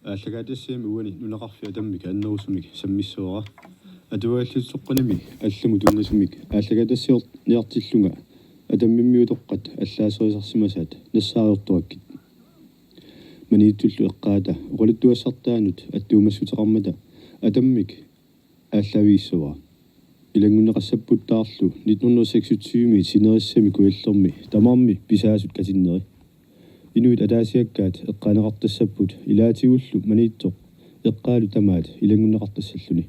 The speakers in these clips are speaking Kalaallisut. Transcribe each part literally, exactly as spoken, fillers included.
Aallakaatitassiami uani nunaqarfik Atammik annerusumik sammissavara. Atuagallittoqqanimi allamut tunngasumik aallakaatitassiorniartillunga Atammimmiut utoqqat allaaserisarsimasaat nassaariortorakkit. Maniitsullu eqqaata oqaluttuassartaanut attuumassuteqarmata Atammik aallaavigissuara. Ilanngunneqassapputtaarlu nitten hundrede og seksogtyve-mi sinerissami kujallermi tamarmi pisaasut katinneri. Inuit ataasiakkaat eqqaaneqartassapput ilaatigullu Maniitsoq eqqaalu tamaat ilanngunneqartassalluni.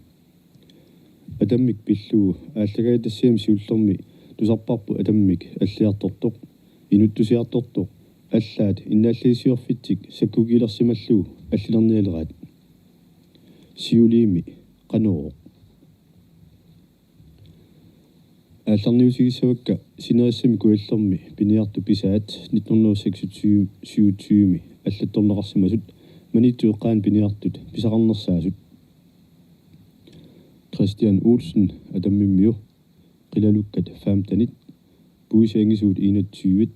Atammik pillugu aallakaatitassiami siullermi tusarparput Atammik alliartortoq, inuttusiartortoq, allaat innaallagissiorfitsik sakkukiilersimallugu allilernialeraat. Siuliimi Qanorooq. Aallarniutigissavakka sinerissami kujallermi piniartut pisaat nitten hundrede og seksogtyve syvogtyve-mi allattorneqarsimasut Maniitsup eqqaani piniartut pisaqarnersaasut. Christian Olsen Atammimmiu, qilalukkat femtenit, puisit angisuut enogtyvet,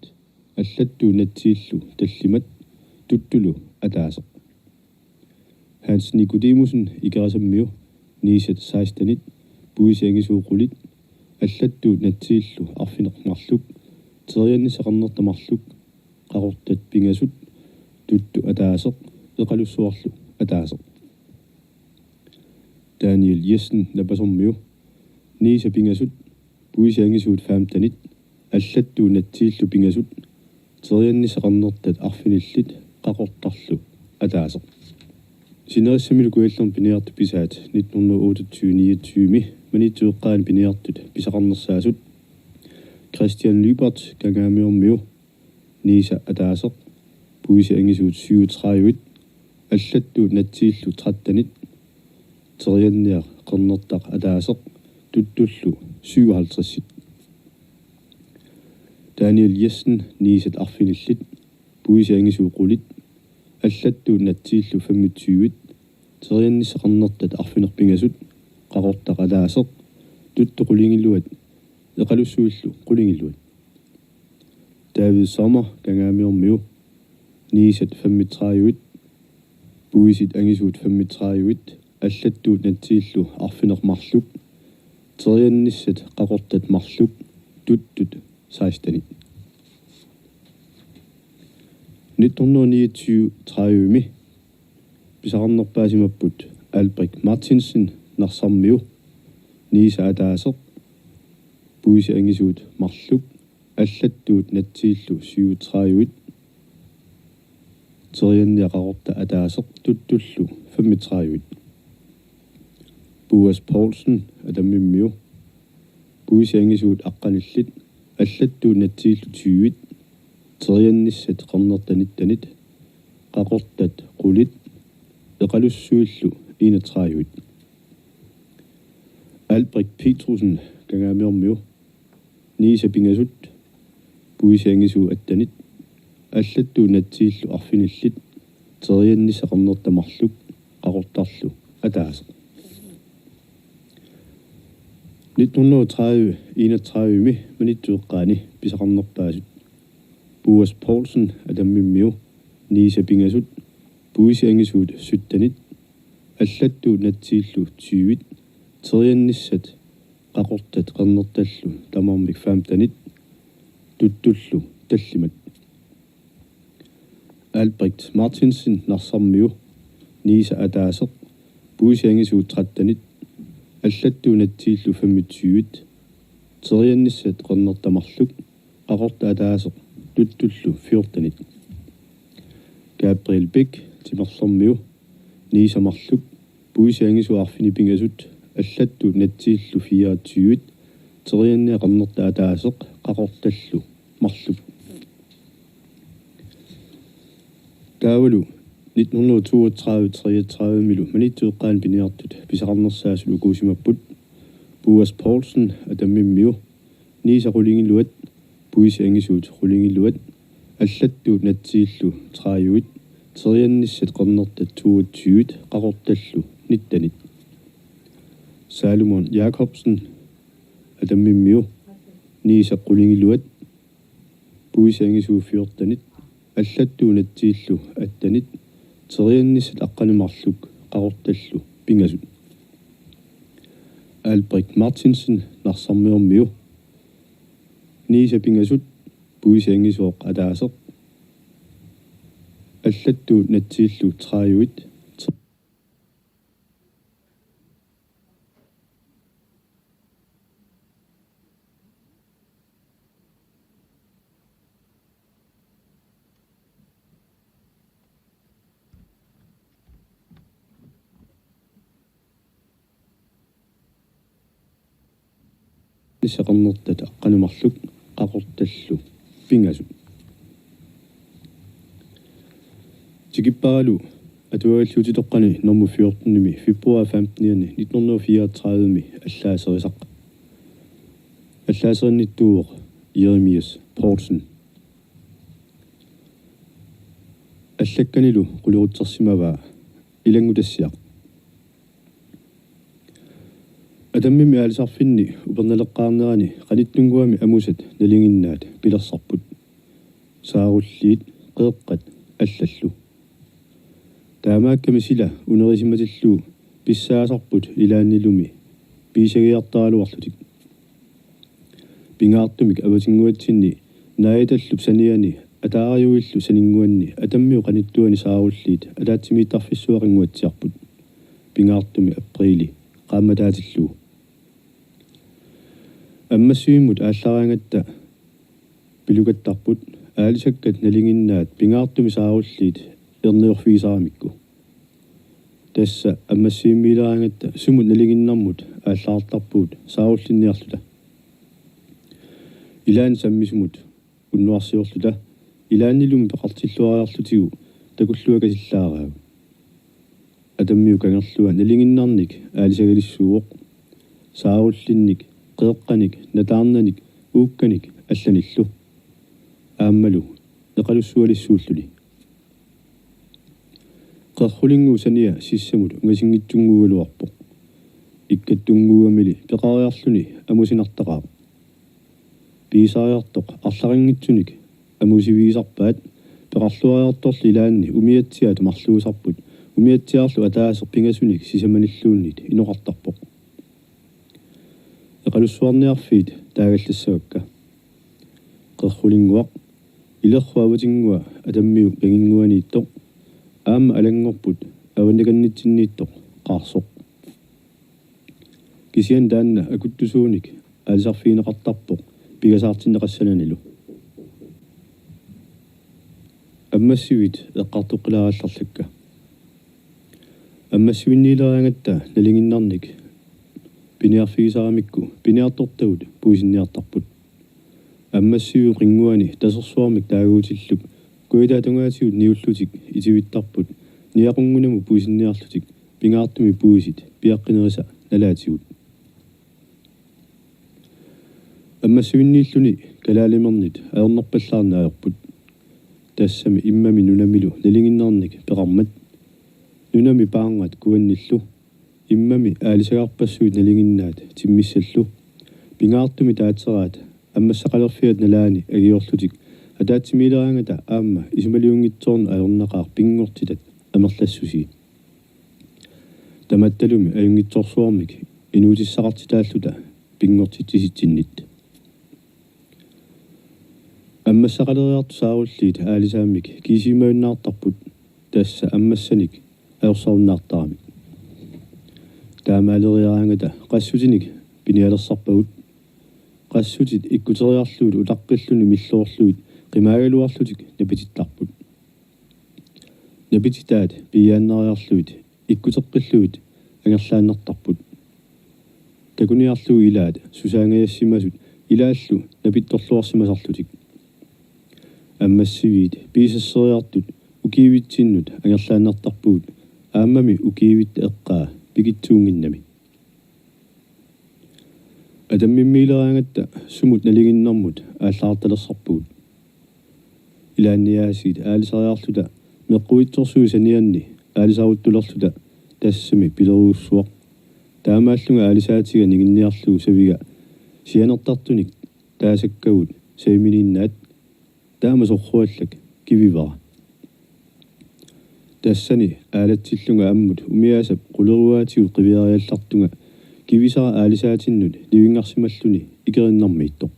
allattuut natsiillu tallimat, tuttulu ataaseq. Hans Nikodemussen Ikerasammiu, niisat sekstenit, puisit angisuut qulit, allattuut natsiillu arfineq-marluk, teriannissat qernertat marluk, qaqortat pingasut, tuttut ataaseq, eqalussuarlu ataaseq. Daniel Jessen Napasormiu, niisat pingasut, puisit angisuut femtenit, allattuut natsiillu pingasut, teriannissat qernertat arfinillit, qaqortarlu ataaseq. Sinerissamilu kujallermi piniartut pisaat nitten hundrede og otteogtyve niogtyve-mi Maniitsup eqqaani piniartut pisaqarnersaasut. Christian Lyberth Kangaamiormiu, niisat ataaseq, puisit angisuut syvogtredive, allattuut natsiillu trettenit, terianniaq qernertaq ataaseq, tuttullu syvoghalvtredsit. Daniel Jessen, niisat arfinillit, puisit angisuut qulit, allattuut natsiillu femogtyvet, teriannissat qernertat arfineq-pingasut, qaqortaq ataaseq, tuttut qulingiluat, eqalussuillu qulingiluat. David Sommer Kangaamiormiu, niisat femogtredive, puisit angisuut femogtredive, allattuut natsiillu arfineq-marluk, teriannissat qaqortat marluk, tuttut sekstenit. Nitten hundrede niogtyve tredive-mi pisaqarnerpaasimapput Albrecht Martinsen Narsarmiu, niisat ataaseq, puisit angisuut marluk, allattuut natsiillu syvogtredive, terianniaq qaqortaq ataaseq, tuttullu femogtredive. Boas Poulsen Atammimmiu, puisit angisuut aqqanillit, allattuut natsiillu tyvet, teriannissat qernertat nittenit, qaqortat qulit, eqalussuillu enogtredive. Albrecht Petrussenip Kangaamiormiu, niisat pingasut, puisit angisuut attenit, allattuut natsiillu arfinillit, teriannissat qernertat marluk, qaqortarlu ataaseq. Nitten hundrede og tredive enogtredive-mi Maniitsup eqqaani pisaqarnerpaasut. Boas Poulsen Atammimmiu, niisat pingasut, puisit angisuut syttenit, allattuut natsiillu tyvet, teriannissat qaqortat qernertallu tamarmik femtenit, tuttullu tallimat. Albrecht Martinsen Narsarmiu, niisat ataaseq, puisit angisuut trettenit, allattuut natsiillu femogtyvet, teriannissat qernertat marluk, qaqortaq ataaseq, tuttullu fjortenit. Gabriel Bech Timerlermiu, niisat marluk, puisit angisuut arfineq-pingasut, allattuut natsiillu fireogtyvet, terianniaq qernertaq ataaseq, qaqortallu marluk. Taavalu nitten hundrede toogtredive treogtredive-milu Maniitsup eqqaani piniartut pisaqarnersaasut ukuusimapput. Boas Poulsen Atammimmiu, niisat qulingiluat, puisit angisuut qulingiluat, allattuut natsiillu tredivet, teriannissat qernertat toogtyvet, qaqortallu nittenit. Salomon Jakobsen Atammimmiu, niisat qulingiluat, puisit angisuut fjortenit, allattuut natsiillu attenit, Seriannissat aqqaneq marluk qaqortallu pingasut. Albrecht Martinsen Narsarmiormiu. Niisa pingasut, puisianngisooq ataaseq. Allattuut natsiillu tredive. Seqernertat aqqaneq marluk qaqortallu pingasut. Tikipparalu atuagulliutitoqqani nummer fjorten-imi februar femten-ianni nitten hundrede og fireogtredive-mi allaaserisaq. Allaaserinnittuuvoq Jeremias Poulsen. Allakkanilu qulerutsersimavaa ilanngutassiaq. Atammimmi aalisarfinni upernaleqqaarnerani qanittunnguami amusat nalinginnaat pilersarput. Saarulliit, qeeqqat allallu. Taamaakkami sila unerisimatillugu pissaasarput ilaannilumi piisagiartaraluarlutik. Pingaartumik avatinnguatsinni naajatallup saniani ataariuillu saninnguanni atammiut qanittuani saarulliit ataatsimiittarfissuaqannguatsiarput. Pingaartumik apriili qaammataatillugu. Ammassivimmut aallaraangatta pilukattarput aalisakkat nalinginnaat pingaartumik saarulliit erniorfigisaramikku. Tassa ammassivimmiileraangatta sumut nalinginnarmut aallartarpugut saarullinniarluta. Ilaanni sammisumut unnuarsiorluta ilaannilumi peqartilluariarlutigu takulluakasillaaraagut. Atammiut kangerlua nalinginnarnik aalisagalissuuvoq. Saarullinnik, qeeqqanik, nataarnanik, uukkanik allanillu. Aammalu eqalussualissuulluni. Qerrulinnguup sania sissamut ungasinngitsunnguugaluarpoq. Ikkattunnguugamili peqariarluni amusinartaqaaq. Pigisariartoq arlalinngitsunik amusivigisarpaat peqarluariartorli ilaanni umiatsiaat marluusarput umiatsiaarlu ataaseq pingasunik sisamanilluunniit inoqartarpoq. Eqalussuarniarfiit taagallassavakka. Qerrulinnguaq, ilerru avatinngua atammiu kanginnguaniittoq, aamma alanngorput avannakannitsinniittoq qaarsoq. Kisianni taanna akuttusuunik aalisarfigineqartarpoq pigasaartinneqassananilu. Ammassivit eqqartoqqilaarallarlakka. Ammassivinniileraangatta nalinginnarnik piniarfigisaramikku piniartortagut puisinniartarput. Ammassiviup qinnguani tasersuarmik taaguutillup kujataatungaatigut niullutik itivittarput niaqungunamut puisinniarlutik pingaartumik puisit piaqqinerisa nalaatigut. Ammassivinniilluni kalaalimernit ajornarpallaarneq ajorput. Tassami immami nunamilu nalinginnarnik peqarmat. Nunami paarngat kuannillu. Immami aalisagarpassuit nalinginnaat timmissallu. Pingaartumik taatseraat ammassaqalerfiata nalaani agiorlutik ataatsimiileraangata aamma isumaliunngitsoorneq ajornaqaaq pinngortitat amerlassusii. Tamattalumi ajunngitsorsuarmik inuutissaqartitaalluta pinngortitsisitsinnit. Ammassaqaleriartut saarulliit aalisaammik kiisivimajunnaartarput, tassa ammassanik ajorsarunnaartaramik. Taamaaleriaraangata qassutinik pinialersarpagut. Qassutit ikkuteriarlugit utaqqilluni milloorlugit qimaagaluarlutik napitittarput. Napititaat piiaannariarlugit ikkuteqqillugit angerlaannartarput. Takuniarlugu ilaat susaangajassimasut ilaallu napittorluarsimasarlutik. Ammassiviit piisasseriartut ukiivitsinnut angerlaannartarpugut aammami ukiivitta eqqaa pikitsuunnginnami. Atammimmiileraangatta sumut nalinginnarmut aallartalersorpugut. Ilaanniaasiit aalisariarluta meqquitsorsuit sanianni aalisaruttulerluta tassami pilerujussuaq. Taamaallunga aalisaatiga ninginniarlugu saviga sianertartunik taasakkagut savimininnaat taama sorruallak kivivara. Tassani aalatsillunga ammut umiaasap quleruaatigut qiviariallartunga kivisara aalisaatinnut nivinngarsimalluni ikerinnarmiittoq.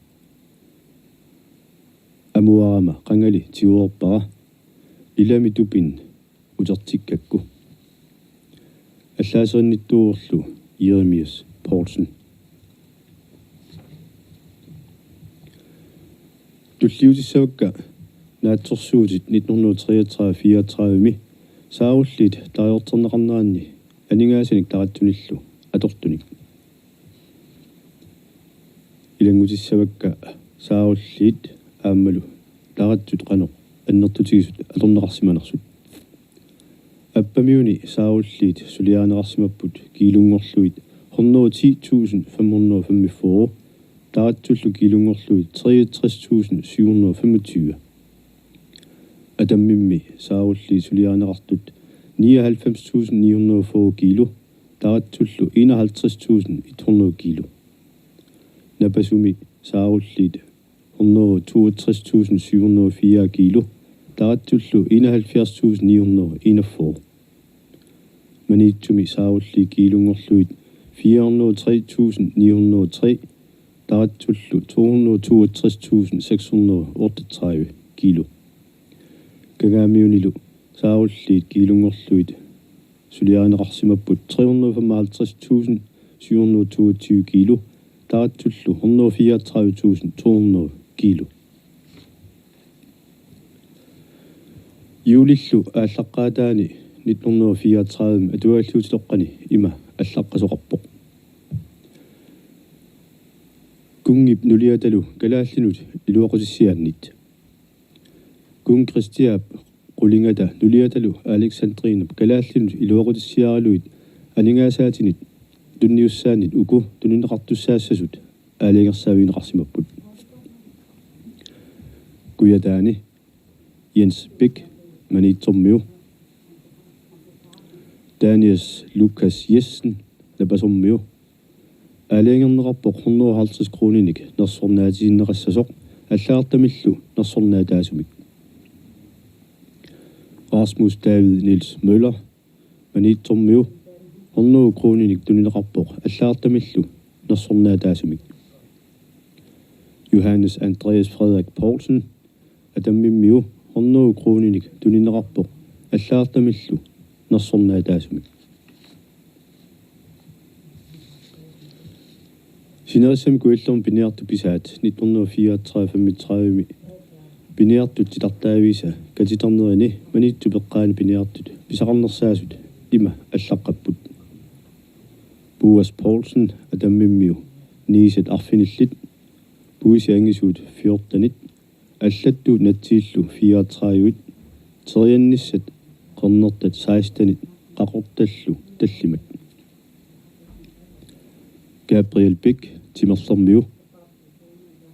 Amuarama qangali tiguerpara, ilami tupin utertikkakku. Allaaserinnittuullu Jeremias Poulsen. Tulliutissavakka naatsorsuutit nitten hundrede og treogtredive fireogtredive-mi saarulliit tarajorterneqarneranni aningaasanik taratsunillu atortunik. Ilanngutissavakka saarulliit aammalu taratsut qanoq annertutigisut atorneqarsimanersut. Appamiuni saarulliit suliarineqarsimapput kiilunngorlugit hundrede og ti tusind fem hundrede og femogfyrre, taratsullu kiilunngorlugit treogtres tusind syv hundrede og femogtyve. Atammimmi saarulliit suliarineqartut nioghalvfems tusind ni hundrede og fyrre kilo, taratsullu enoghalvtreds tusind et hundrede kilo. Napasumi saarulliit hundrede og toogtres tusind syv hundrede og fire kilo, taratsullu enoghalvfjerds tusind ni hundrede og enogfyrre. Maniitsumi saarulliit kiilunngorlugit fire hundrede og tre tusind ni hundrede og tre, taratsullu to hundrede og toogtres tusind seks hundrede og otteogtredive kilo. Kangaamiunilu saarulliit kiilunngorlugit suliarineqarsimapput tre hundrede og femoghalvtreds tusind syv hundrede og toogtyve kilo, taratsullu hundrede og fireogtredive tusind to hundrede kilo. Juulillu aallaqqaataani nitten hundrede og fireogtredive atuagulliutitoqqani ima allaqqasoqarpoq: Kunngip nuliatalu kalaallinut iluaqutissiaannit. Kung Kristiaap qulingata nuliatalu Alexandrinep kalaallinut iluaqutissiaralugit aningaasaatinit tunniussaannit uku tunineqartussaassasut aalajangersaavigineqarsimapput: Kujataani Jens Bech, Maniitsormiu. Danias Lukas Jessen, Napasormiu. Aalajangerneqarpoq hundrede og halvtreds kroninik nersornaatitinneqassasoq allagartamillu nersornaataasumik. Rasmus David Niels Møller, Maniitsormiu, hundrede kroninik tunineqarpoq allagartamillu nersornaataasumik. Johannes Andreas Frederik Poulsen, Atammimmiu, hundrede kroninik tunineqarpoq allagartamillu nersornaataasumik. Sinerissami Kujallermi piniartut pisaat nitten hundrede og fireogtredive femogtredive-mi piniartut titartaaviisa katiternerini Maniitsup eqqaani piniartut pisaqarnersaasut ima allaqqapput: Boas Poulsen, Atammimmiu, niiset arfinillit, puisit angisuut fjortenit, allattuut natsiillu fireogtredive, teriannissat qernertat sekstenit, qaqortallu tallimat. Gabriel Bech, Timerlermiu,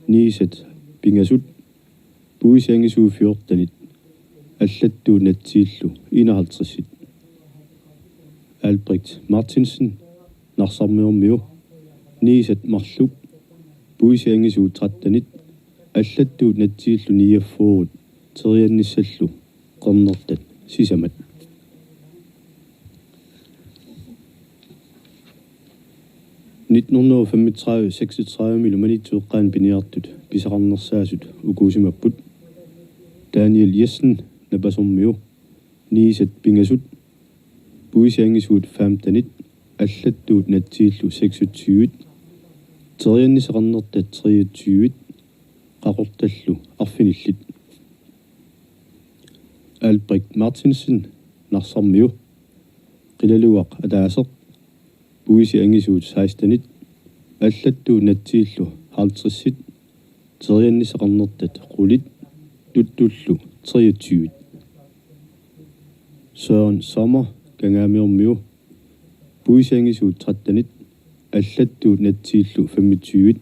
niiset pingasut, puisit angisuut fjortenit, allattuut natsiillu enoghalvtredsit. Albrecht Martinsen, Narsarmiormiu, niiset marluk, puisit angisuut trettenit, allattuut natsiillu niogfyrret, teriannissallu qernertat sisamat. Nitten hundrede og femogtredive seksogtredive-milu Maniitsup eqqaani piniartut pisaqarnersaasut ukuusimapput: Daniel Jessen, Napasormiu, niiset pingasut, puisit angisuut femtenit, allattuut natsiillu seksogtyvet, teriannissat qernertat treogtyvet, qaqortallu arfinillit. Albrecht Martinsen, Narsarmiu, qilalugaq ataaseq, puisit angisuut sekstenit, allattuut natsiillu halvtredsit, teriannissat qernertat qulit, tuttullu treogtyvet. Søren Sommer, Kangaamiormiu, puisit angisuut trettenit, allattuut natsiillu femogtyvet,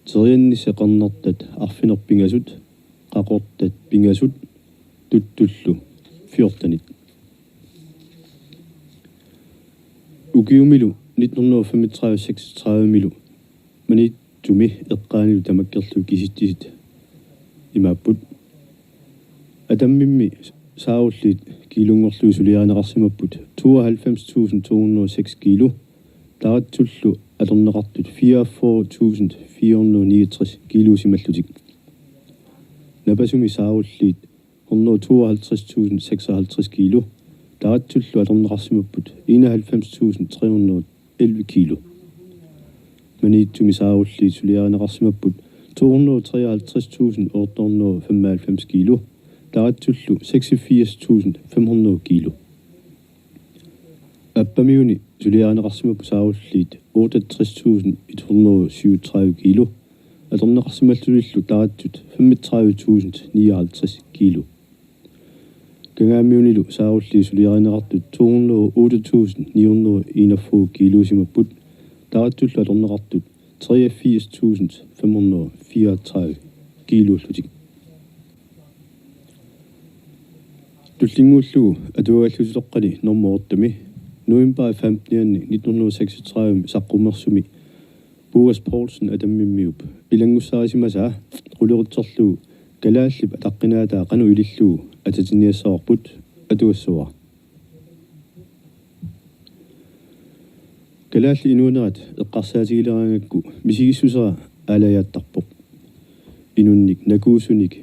teriannissat qernertat arfineq pingasut, qaqortat pingasut, tuttullu fjortenit. Ukiumilu nitten hundrede og femogtredive seksogtredive-milu Maniitsumi eqqaanilu tamakkerlugit kisitsisit imaapput: Atammimmi Saarulliit kiilunngorlugit suliarineqarsimapput tooghalvfems tusind to hundrede og seks kilo. Taratsullu atorneqartut fireogfyrre tusind fire hundrede og niogtres kilusimallutik. Napasumi saarulliit hundrede og tooghalvtreds tusind seksoghalvtreds kilo. Taratsullu atorneqarsimapput enoghalvfems tusind tre hundrede og elleve kilo. Maniitsumi saarulliit suliarineqarsimapput to hundrede og treoghalvtreds tusind otte hundrede og femoghalvfems kilo. Taratsullu seksogfirs tusind fem hundrede kilo. Appamiuni suliarineqarsimapput saarulliit otteogtres tusind et hundrede og syvogtredive kilo. Atorneqarsimallunilu taratsut femogtredive tusind nioghalvtreds kilo. Kangaamiunilu saarulliit suliarineqartut to hundrede og otte tusind ni hundrede og enogfyrre kilusimapput. Taratsullu atorneqartut treogfirs tusind fem hundrede og fireogtredive kiluullutik. Tullinnguullugu atuagalluutoqqani nummer otte-mi november femten nitten hundrede og seksogtredive saqqummersumi Boas Poulsen Adammimmiup ilanngussarisimasaa qulequtserlugu kalaallip ataqqinaataa qanoq ilillugu atatinniassavarput atugassavara. Kalaallit inuunerat eqqarsaatigileraangakku misigissusera aalajaattarpoq. Inunnik nakuusunik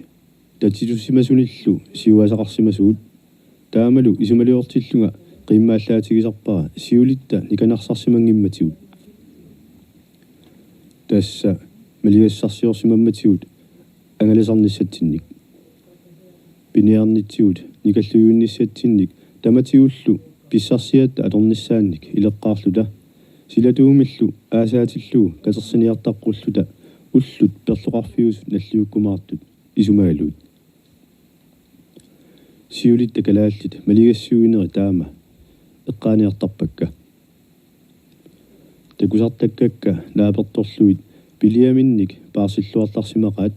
tatitusimasunillu siuaasaqarsimasugut. Taamalu isumaliortillunga qiimmallaatigisarpara siulitta nikanarsarsimanngimmatigut. Tassa maligassarsiorsimammatigut angalasarnissatsinnik. Piniarnitsigut nikallujuinnissatsinnik tamatigullu pissarsiatta atornissaannik ileqqaarluta silatuumillu aasaatillugu katersiniartaqqulluta ullut perloqarfiusut nalliukkumaartut isumagaluit. Siulitta kalaallit maligassiuinerit taama eqqaaniartarpakka. Takusartakkakka naapertorlugit piliaminnik paarsilluartarsimaqaat.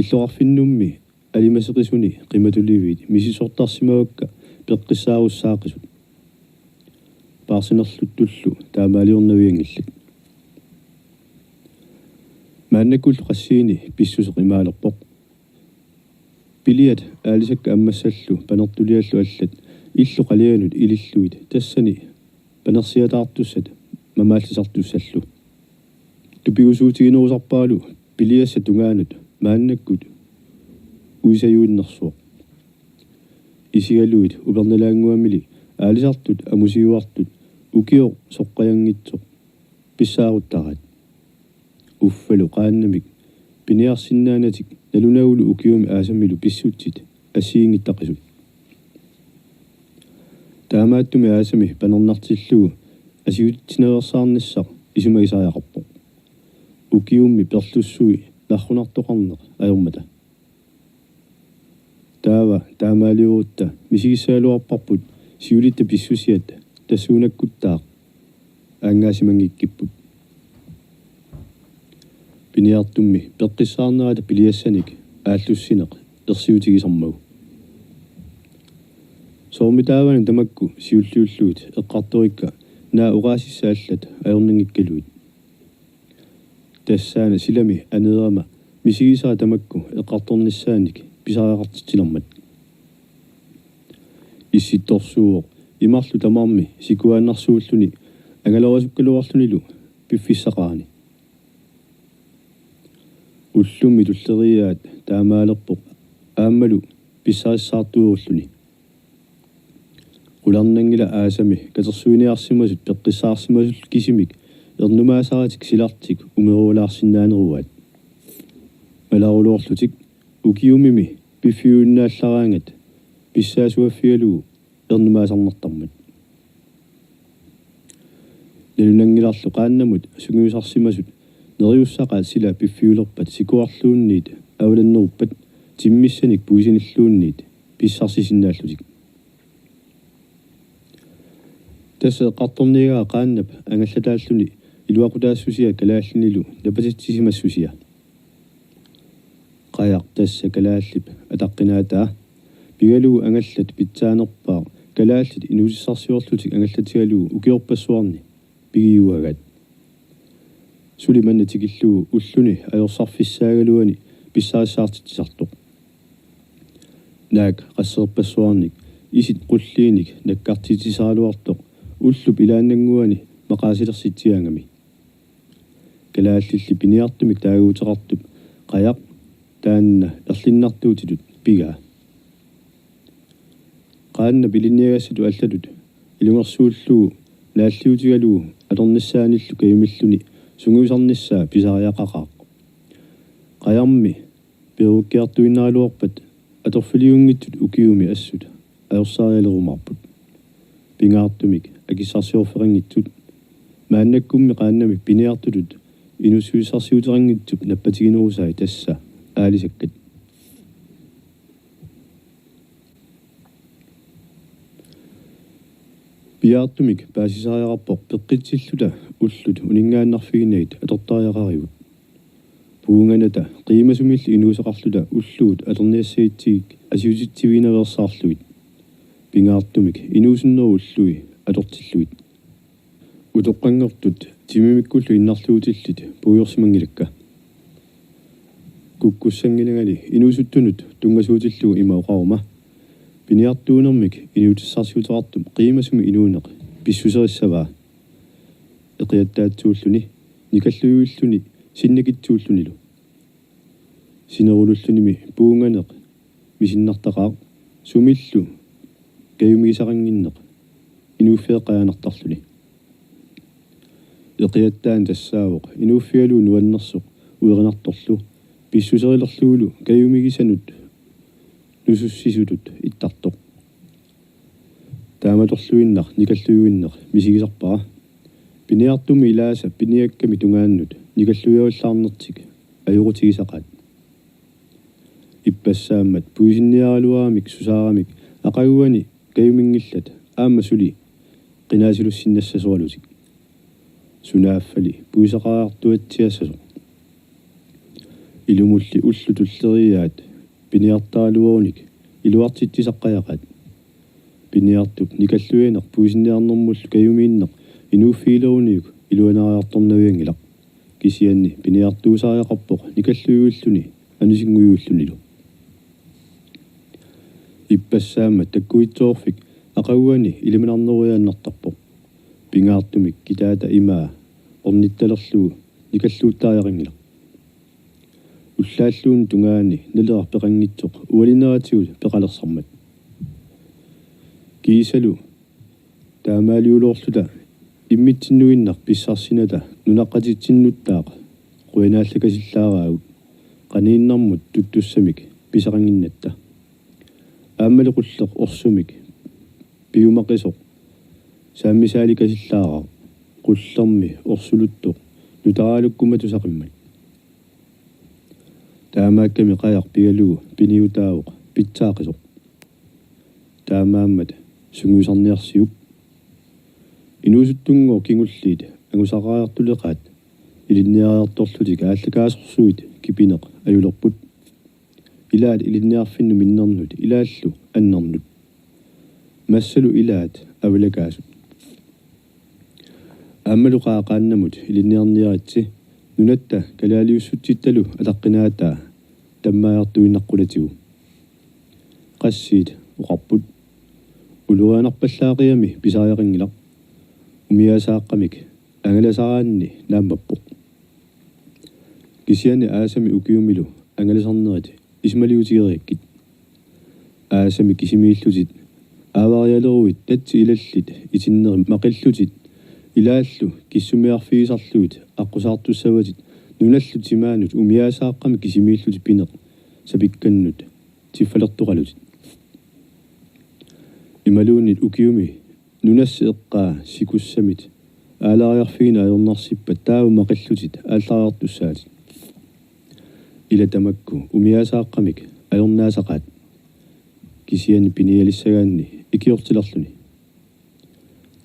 Illoqarfinnummi alimaseqisuni qimatuliviit misissortarsimavakka peqqissaarussaaqisut. Paarsinerluttullu taamaaliornavianngillat. Maannakkullu qassiini pissuseq imaalerpoq. Piliat aalisakkat ammassallu panertuliallu allat illu qalianut ilillugit tassani panersiataartussat mamaallisartussallu. Tupigusuutiginerusarparalu piliassat tungaanut maannakkut uisajuinnersuaq. Isigaluit upernalaannguamili aalisartut amusiuartut ukioq soqqajanngitsoq pissaaruttaraat. Uffalu qaannamik piniarsinnaanatik nalunagulu ukiumi aasamilu pissutsit assigiinngittaqisut. Taamaattumik aasami panernartillugu assiutitsinaveersaarnissaq isumagisariaqarpoq. Ukiummi perlussui narrunartoqarneq ajormata. Taava taamaaliorutta misigissagaluarparput siulitta pissusiat tassuunakkuttaaq aanngaasimanngikkipput. Piniartummi peqqissaarnerata piliassanik aallussineq ersiutigisarmagu. Soormitaavani tamakku siulliullugit eqqartorikka naak oqaasissat allat ajornanngikkaluit. Tassaana silami aneerama misigisara tamakku eqqartornissaannik pisariaqartitsinermat. Issittorsuuvoq imarlu tamarmi sikuaannarsuulluni angalorisukkaluarlunilu piffissaqarani. Ullummi tulleriiaat taamaalerpoq aammalu pissarissaartuurulluni. Qularnanngilaq aasami katersuiniarsimasut peqqissaarsimasullu kisimik ernumaasaratik silartik umeruulaarsinnaaneruaat. Malaruloorlutik ukiumimi piffiuinnaallaraangat pissaasuaffigalugu ernumaasarnartarmat. Nalunanngilarlu qaannamut sungiusarsimasut neriussaqaat sila piffiulerpat sikuarluunniit avalanneruppat timmissanik puisinilluunniit pissarsisinnaallutik. Tassa eqqartorniagara qaannap angallataalluni iluaqutaassusia kalaallinilu napatitsisimassusia. Qajaq tassa kalaallip ataqqinaataa pigalugu angallat pitsaanerpaaq kalaallit inuutissarsiorlutik angallatigalugu ukiorpassuarni pigiuaagaat. Suli manna tikillugu ulluni ajorsarfissaagaluani pissarissaartitsisartoq. Naak qasseerpassuarnik isit qulliinik nakkartitsisaraluartoq ullup ilaannannguani maqaasilersitsigaangami. Kalaallilli piniartumik taaguuteqartup qajaq taanna erlinnartuutitut pigaa. Qaannap ilinniagassatut allatut ilungersuullugu naalliutigalugu atornissaanillu kajumilluni sungiusarnissaa pisariaqaqaaq. Qajarmi peerukkiartuinnaraluarpat atorfiliunngitsut ukiumi assut ajorsarialerumaarput. Pingaartumik akissarsiorfeqanngitsut maannakkummi qaannamik piniartutut inuussutissarsiuteqanngitsup nappatiginerusai tassa aalisakkat. Piaartumik paasisariaqarpoq peqqitsilluta ullut uninngaannarfiginagit atortariaqarigut. Puunnganata qiimasumillu inuuseqarluta ullugut atorniassagitsigik asiutitsiviginaveersaarlugit. Pingaartumik inuusunnerup ullui atortillugit. Utoqqanngortut timimikkullu innarluutillit puigorsimanngilakka. Kukkussanngilangali inuusuttunut tunngasuutillugu ima oqaruma: Piniartuunermik inuutissarsiuteqartup qiimasumi inuuneq pissuserissavaa. Eqiattaatsuulluni, nikallujuilluni, sinnakitsuullunilu. Sinerulullunimi puunnganeq misinnartaqaaq, sumillu kajumigisaqannginneq inuuffeeqqajaannartarluni. Eqiattaani tassaavoq inuuffigalugu nuannersoq uerinartorlu, pissuserilerlugulu kajumigisanut nusussisutut ittartoq. Taamatorluinnaq nikallujuinneq misigisarpara. Piniartummi ilaasa piniakkami tungaannut nikallujallaarnertik ajoqutigisaqaat. Ippassaammat puisinniaraluaramik susaaramik aqaguani kajuminngillat aamma suli qinaasilussinnassasoralutik. Sunaaffali puisaqariartuatsiassasoq. Ilumulli ullut tulleriiaat piniartaraluarunik iluartitsisaqqajaqaat. Piniartup nikalluineq puisinniarnermullu kajumiinneq inuuffigileruniuk iluanariartornavianngilaq. Kisianni piniartuusariaqarpoq nikallujuilluni anusinngujuillunilu. Ippassaammat takkuitsoorfik aqaguani ilimanarnerujannartarpoq. Pingaartumik kitaata imaa ornittalerlugu nikalluuttariaqanngilaq. Ullaalluunniit tungaani Naleraq peqanngitsoq ualineratigut peqalersarmat. Kiisalu taamaaliuloorluta immitsinnuinnaq pissarsinata nunaqqatitsinnuttaaq qujanaallakasillaaraagut qaniinnarmut tuttussamik pisaqannginnatta. Aammalu qulleq orsumik piumaqisoq saammisaalikasillaaraaq qullermi orsuluttoq nutaraalukkumatusaqimmat. Taamaakkami qajaq pigalugu piniutaavoq pitsaaqisoq. Taamaammat sungiusarniarsiuk. Inuusuttunngooq kingulliit angusaqariartuleqaat ilinniariartorlutik aallakaasorsuit kipineq ajulerput. Ilaat ilinniarfinnut minnernut ilaallu annernut. Massalu ilaat avalakaasut. Aammalu qaa qaannamut ilinniarniaritsi nunatta kalaaliussutsittalu ataqqinaataa tammaajartuinnaqqulatigu. Qassiit oqarput: Ulorianarpallaaqiami pisariaqanngilaq. Umiaasaaqqamik angalasaraanni naammappoq. Kisianni aasami ukiumilu angalasarnerit isumaliutigeriakkit. Aasami kisimiillutit aavarialeruit tatsi ilallit itinneri maqillutit ilaallu kissumiarfigisarlugit aqqusaartussavatit nunallu timaanut umiaasaaqqami kisimiillutit pineq sapikkannut tiffalertoqalutit. Imaluunniit ukiumi nunassi eqqaa sikussamit aalariarfigineq ajornarsippat taava maqillutit aallariartussaatit. Ila tamakku umiaasaaqqamik ajornaasaqaat, kisianni pinialissagaanni ikiortilerluni.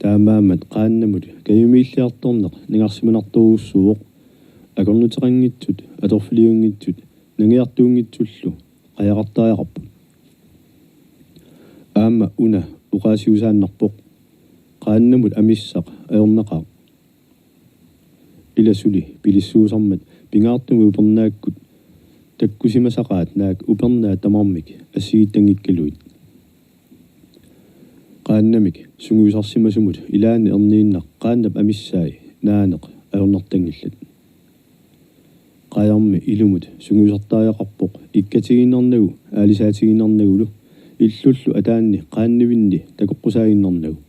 Taamaammat qaannamut kajumiilliartorneq nangarsimanartorujussuuvoq akornuteqanngitsut atorfiliunngitsut nangiartuunngitsullu qajaqartariaqarput. Aamma una oqaasiusaannarpoq: Qaannamut amissaq ajornaqaaq. Ila suli pilissuusarmat pingaartumik upernaakkut takkusimasaqaat naak upernaat tamarmik assigiittanngikkaluit. Qaannamik sungiusarsimasumut ilaanni erniinnaq qaannap amissai naaneq ajornartanngillat. Qajarmi ilumut sungiusartariaqarpoq ikkatigiinnarnagu aalisaatigiinnarnagulu, illullu ataanni qaannivinni takoqqusaaginnarnagu.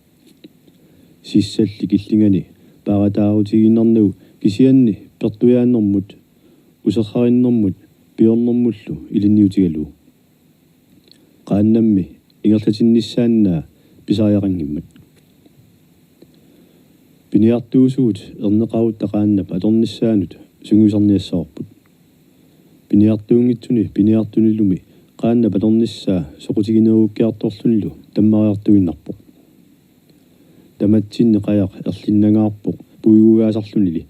Sissalli killingani paarataarutigiinnarnagu kisianni pertujaannermut, userrarinnermut, piornermullu ilinniutigalugu. Qaannammi ingerlatinnissaannaa pisariaqanngimmat. Piniartuusugut erneqarutta qaannap atornissaanut sungiusarniassavarput. Piniartuunngitsuni piniartunilumi qaannap atornissaa soqutiginerukkiartorlunilu tammariartuinnarpoq. Tamatsinni qajaq erlinnangaarpoq puigugaasarlunili.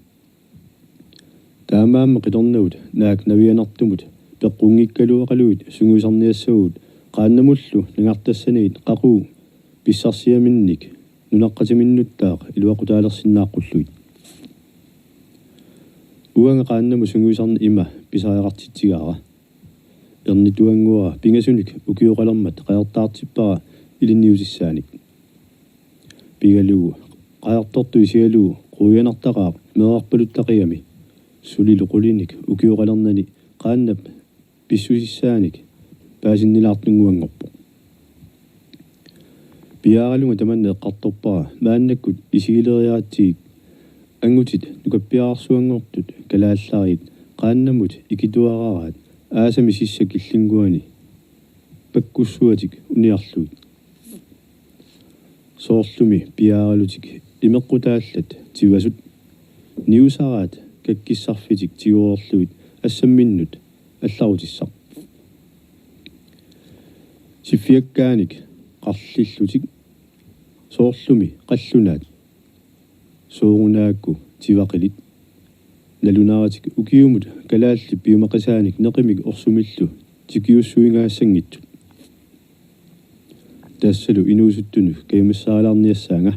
Taamaammat qitornagut naak navianartumut peqqunngikkaluaqalugit sungiusarniassavagut qaannamullu nangartassaniit qaqugu pissarsiaminnik nunaqqatiminnuttaaq iluaqutaalersinnaaqqullugu. Uanga qaannamut sungiusarneq ima pisariaqartitsigaara. Ernituannguara pingasunik ukioqalermat qajartaartippara ilinniutissaanik. Pigalugu qajartortut isigalugu quianartaqaaq meerarpaluttaqigami, sulilu qulinik ukioqalernani qaannap pissusissaanik paasinnilaartunnguanngorpoq. Piaaralunga tamanna eqqartorpara maannakkut isigileriaratsigik angutit nukappiararsuanngortut kalaallariit qaannamut ikituararaat aasami sissap killinnguani pakkussuatik uniarlugit. Soorlumi piaaralutik imeqqutaallat tivasut niusaraat kakkissarfitik tigoorlugit assamminnut allarutissaq. Siffiakkaanik qarlillutik soorlumi qallunaat. Soorunaakku tivaqilit. Nalunaratik ukiumut kalaallit piumaqisaanik neqimik orsumillu tikiussuigaassanngitsut. Tassalu inuusuttunut kajumissaalaarniassaanga.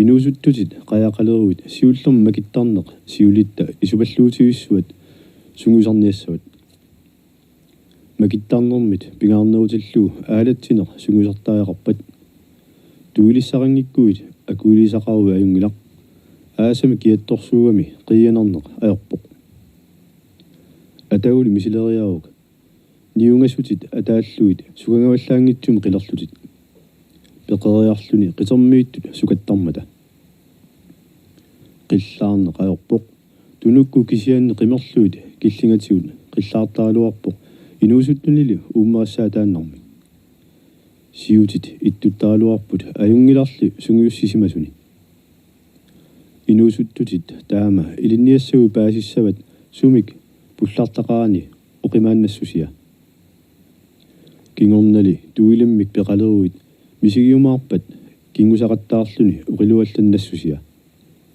Inuusuttutit qajaqaleruit siullermik makittarneq siulitta isupalluutivissuat sungiusarniassavat. Makittarnermit pingaarnerutillugu aalatsineq sungiusartariaqarpat. Tuilissaqanngikkuit akuilisaqaruit ajunngilaq. Aasami kiattorsuugami qiianarneq ajorpoq. Ataguli misileriaruk niungasutit ataallugit sukangavallaanngitsumik qilerlutit. Peqeriarluni qitermiittut sukattarmata. Qillaarneq ajorpoq. Tunukkut kisianni qimerlugit killingatigut qillaartaraluarpoq inuusuttunili uummarissaataannarmik. Siutit ittuttaraluarput ajunngilarli sungiussisimasuni. Inuusuttutit taama ilinniassavut paasissavat sumik pullartaqarani oqimaannassusia. Kingornali tuilimmik peqaleruit misigiumaarpat kinngusaqattaarluni oqiluallannassusia.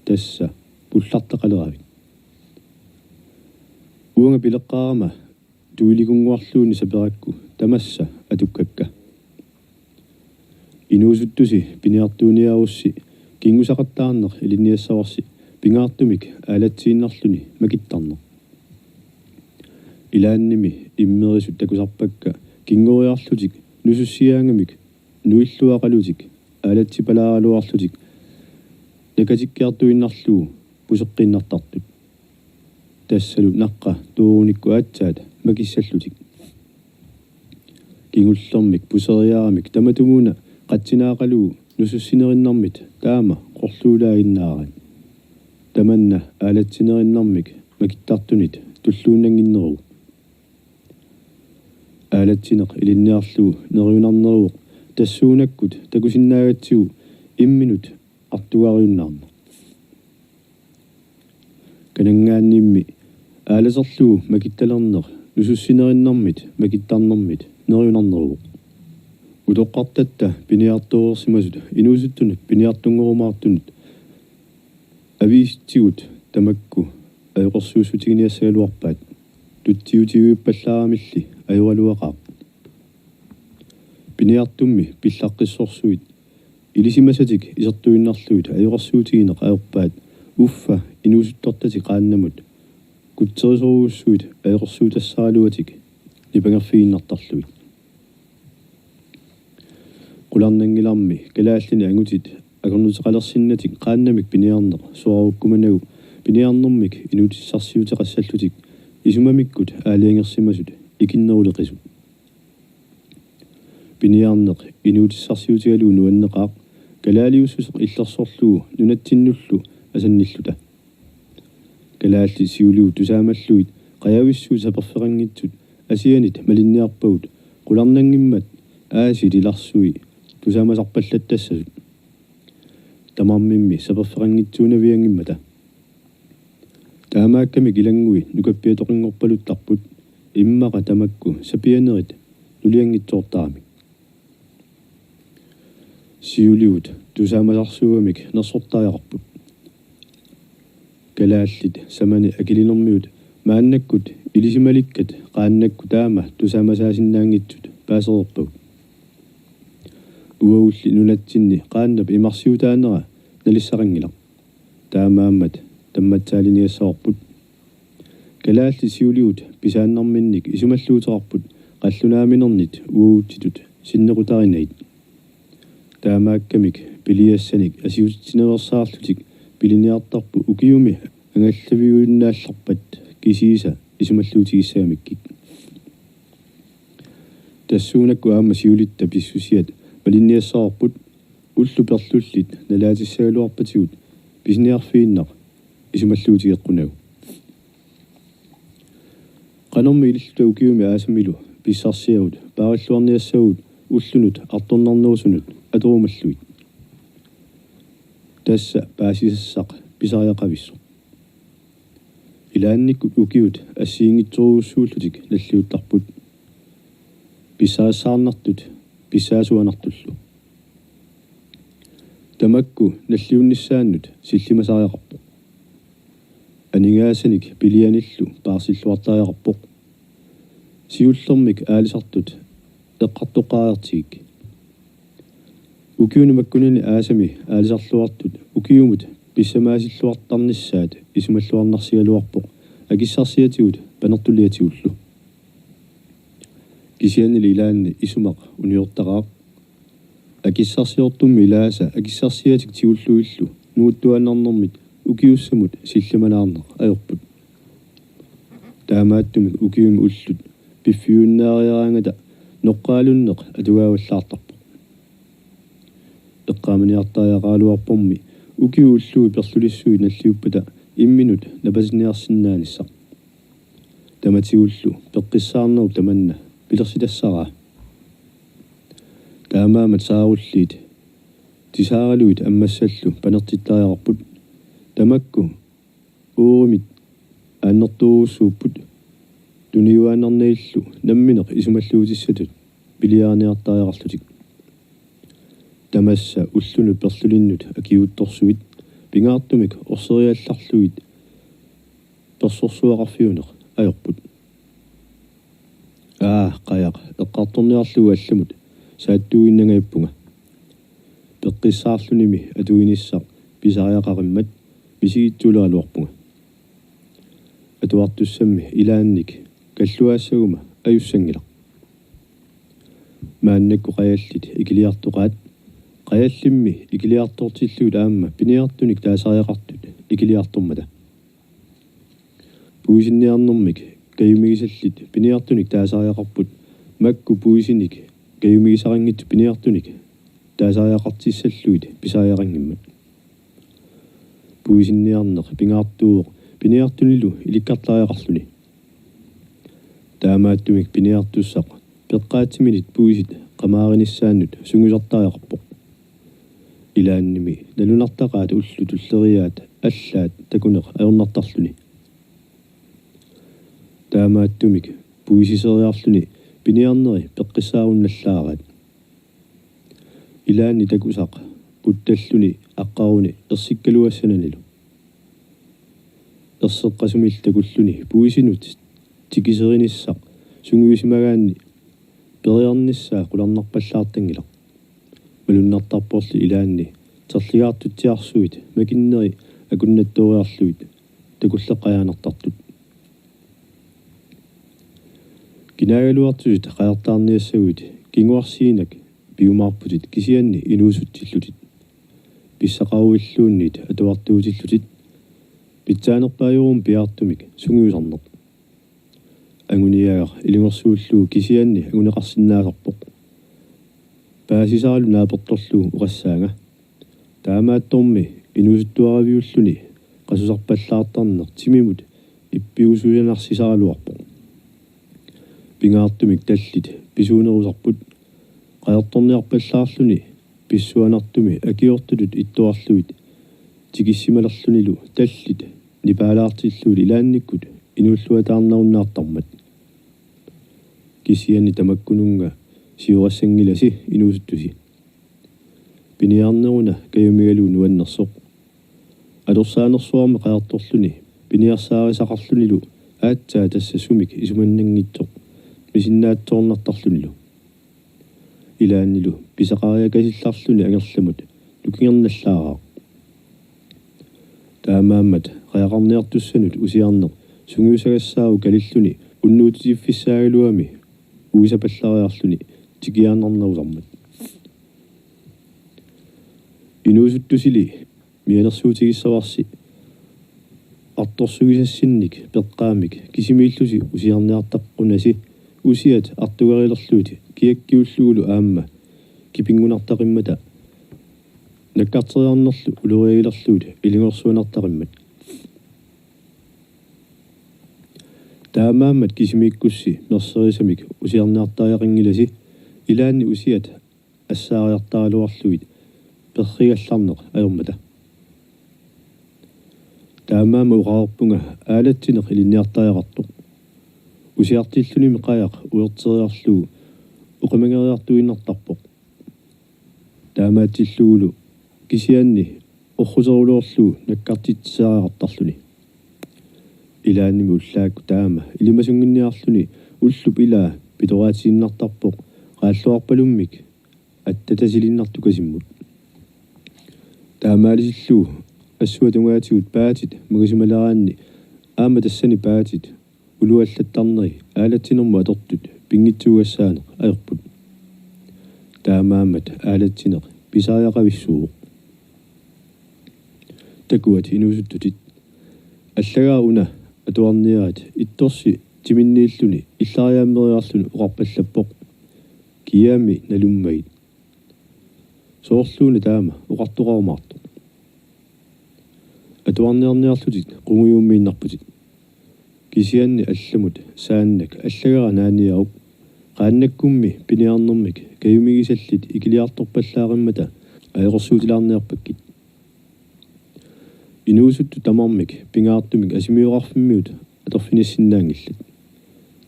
Tassa pullartaqaleravit. Uanga pileqqaarama tuilikunnguarluunniit saperakku tamassa atukkakka. Inuusuttusi piniartuuniarussi kinngusaqattaarneq ilinniassavarsi pingaartumik aalatsiinnarluni makittarneq. Ilaannimi immerisut takusarpakka kinngoriarlutik nusussiaangamik nuilluaqalutik aalatsipalaaraluarlutik nakatikkiartuinnarlugu puseqqiinnartartut. Tassalu naqqa tuurunikku aatsaat makissallutik. Kingullermik puseriaramik tamatumuuna qatsinaaqalugu nusussinerinnarmit taama qorluulaaginnaaraat. Tamanna aalatsinerinnarmik makittartunit tulluunnannginneruvoq. Aalatsineq ilinniarlugu neriunarneruvoq tassuunakkut takusinnaagatsigu imminut artugariunnaarneq. Kananngaannimmi aalaserlugu makittalerneq nusussinerinnarmit makittarnermit neriunarneruvoq. Utoqqartatta piniartoreersimasut inuusuttunut piniartunngorumaartunut aviisitsigut tamakku ajoqersuussutiginiassagaluarpaat. Tutsiutivippallaamilli ajoraluaqaaq. Piniartummi pillaqqissorsuit ilisimasatik isertuinnarlugit ajoqersuutigineq ajorpaat uffa inuusuttortatik qaannamut kutserisorujussuit ajoqersuutassaraluatik nipangerfiginnartarlugit. Qularnanngilarmi kalaallinit angutit akornuteqalersinnatik qaannamik piniarneq suarukkumanagu piniarnermik inuutissarsiuteqassallutik isumamikkut aalajangersimasut ikinneruleqisut. Piniarneq inuutissarsiutigalugu nuanneqaaq kalaaliussuseq illersorlugu nunatsinnullu asannilluta. Kalaallit siulivut tusaamallugit qajavissuit saperfeqanngitsut asianit malinniarpagut qularnanngimmat aasiit ilarsui tusaamasarpallattassasut. Tamarmimmi saperfeqanngitsuunavianngimmata. Taamaakkamik ilanngui nukappiatoqanngorpaluttarput immaqa tamakku sapianerit nulianngitsoortaramik. Siulivut tusaamasarsuugamik nersortariaqarput. Kalaallit samani akilinermiut maannakkut ilisimalikkat qaannakku taama tusaamasaasinnaanngitsut paasereerpagut. Uagulli nunatsinni qaannap imarsiutaanera nalissaqanngilaq. Taamaammat tammatsaaliniassavarput. Kalaallit siulivut pisaannarminnik isumalluuteqarput qallunaaminernik uagutsitut sinnequtarinagit. Taamaakkamik piliassanik asiutitsinaveersaarlutik piliniartarput ukiumi angallaviuinnaallarpat kisiisa isumalluutigissagamikkik. Tassuunakkut aamma siulitta pissusiat malinniassavarput ullut perlullit nalaatissagaluarpatigut pisiniarfiinnaq isumalluutigeqqunagu. Qanormi ililluta ukiumi aasamilu pissarsiagut paarilluarniassavagut ullunut artornarnerusunut atorumallugit. Tassa paasisassaq pisariaqavissoq. Ilaannikkut ukiut assigiinngitsorujussuullutik nalliuttarput. Pissarissaarnartut pissaasuanartullu. Tamakku nalliunnissaannut sillimasariaqarpoq. Aningaasanik pilianillu paarsilluartariaqarpoq. Siullermik aalisartut eqqartoqqaariartigik. Ukiuni makkunani aasami aalisarluartut ukiumut pissamaasilluartarnissaat isumalluarnarsigaluarpoq akissarsiatigut panertuliatigullu. Kisiannili ilaanni isumaq uniortaqaaq. Akissarsiortummi ilaasa akissarsiatik tigullugillu nuuttuaannarnermit ukiussamut sillimanaarneq ajorput. Taamaattumik ukiumi ullut piffiunnaariaraangata noqqaalunneq atugaavallaartarpoq. Eqqaamaniartariaqaraluarpormi ukiut ullui perlulissuit nalliuppata imminut napatinniarsinnaanissaq. Tamatigullu peqqissaarnerup tamanna pilersitassaraa. Taamaammat saarulliit tisaaralugit ammassallu panertittariaqarput. Tamakku uurimit aannertuurussuupput tuniuaannarnagillu nammineq isumalluutissatut piliariniartariaqarlutik. Tamassa ullunut perlulinnut akiuuttorsuit pingaartumik orseriallarlugit persorsuaqarfiuneq ajorput. Aa, qajaq, eqqartorniarlugu allamut saattuinnangajappunga. Peqqissaarlunimi atuinissaq pisariaqarimmat misigitsuuleraluarpunga. Atuartussammi ilaannik kalluaassaguma ajussanngilaq. Maannakkut qajallit ikiliartoqaat, qajallimmi ikiliartortillugit aamma piniartunik taasariaqartut ikiliartormata. Puisinniarnermik kajumigisallit piniartunik taasariaqarput makku puisinik kajumigisaranngitsut piniartunik taasariaqartissallugit pisariaqanngimmat. Puisinniarneq pingaartuuvoq piniartunilu ilikkartariaqarluni. Taamaattumik piniartussaq peqqaatsiminit puisit qamaarinissaannut sungiusartariaqarpoq. Ilaannimi nalunartaqaat ullut tulleriiaat allaat takuneq ajornartarluni. Taamaattumik puisiseriarluni piniarneri peqqissaarunnallaaraat. Ilaanni takusaq puttalluni aqqaruni ersikkaluassananilu. Erseqqasumillu takulluni puisinut tikiserinissaq sungiusimagaanni periarnissaa qularnarpallaartanngilaq. Malunnartarporli ilaanni terligaartutsiarsuit makinneri akunnattooriarlugit takulleqqajaannartartut. Kinaagaluartutit qajartaarniassaguit kinguarsiinak piumaarputit kisianni inuusutsillutit. Pissaqaruilluunniit atuartuutillutit. Pitsaanerpaajuvoq piaartumik sungiusarneq. Anguniagaq ilungersuullugu kisianni anguneqarsinnaasarpoq. Paasisaralu naapertorlugu oqassaanga. Taamaattormi inuusuttuaraviulluni qasusarpallaartarneq timimut ippigusuinnarsisaraluarpoq. Pingaartumik tallit pisuunerusarput. Qajartorniarpallaarluni pissuanartumi akiortutut ittuarlugit tikissimalerlunilu tallit nipaalaartillugit ilaannikkut inuulluataarnerunnaartarmat. Kisianni tamakkununnga siorassanngilassi inuusuttusi. Piniarneruna kajumigalugu nuannersoq. Atorsaanersuarmi qajartorluni piniarsaarisaqarlunilu aatsaat tassa sumik isumannanngitsoq misinnaatsoornartarlunilu. Ilaannilu pisaqariakasillarluni angerlamut nukingernallaaraaq. Taamaammat qajaqarniartussanut usiarneq sungiusagassaavoq kalilluni unnuutitiffissaagaluami uisapallariarluni tikiaannarnerusarmat. Inuusuttusili mianersuutigissavarsi artorsugisassinnik peqqaamik kisimiillusi usiarniartaqqunasi usiat artugarilerlugit kiakkiullugulu aamma kipinngunartaqimmata nakkarteriarnerlu uloriagilerlugit ilungersuanartaqimmat. Taamaammat kisimiikkussi merserisamik usiarniartariaqanngilasi ilaanni usiat assaariartaraluarlugit perrigallarneq ajormata. Taamaammat oqareerpunga aalatsineq ilinniartariaqartoq. Usiartillunimi qajaq uerteriarlugu oqimangeriartuinnartarpoq. Taamaatsillugulu kisianni orruseruloorlugu nakkartitsisariaqartarluni. Ilaannimi ullaakkut taama ilimasunnginniarluni ullup ilaa pitoraatiinnartarpoq qaalluarpalummik attatasiinnartukasimmut. Taamaalisillugu assut tungaatigut paatit mangisimaleraanni aamma tassani paatit uluallattarneri aalatsinermut atortut pinngitsuugassaaneq ajorput. Taamaammat aalatsineq pisariaqavissuuvoq. Takuat inuusuttutit. Allagaaq una atuarniarit ittorsi timinniilluni illariaammeriarluni oqarpallappoq: Kiaami nalummagit. Soorluuna taama oqartoqarumaartoq. Atuarniarniarlutit qungujummiinnarputit. Kisianni allamut saannak allagara naaniaruk. Qaannakkummi piniarnermik kajumigisallit ikiliartorpallaaqimmata ajoqersuutilaarniarpakkit. Inuusuttut tamarmik pingaartumik asimioqarfimmiut atorfinissinnaanngillat.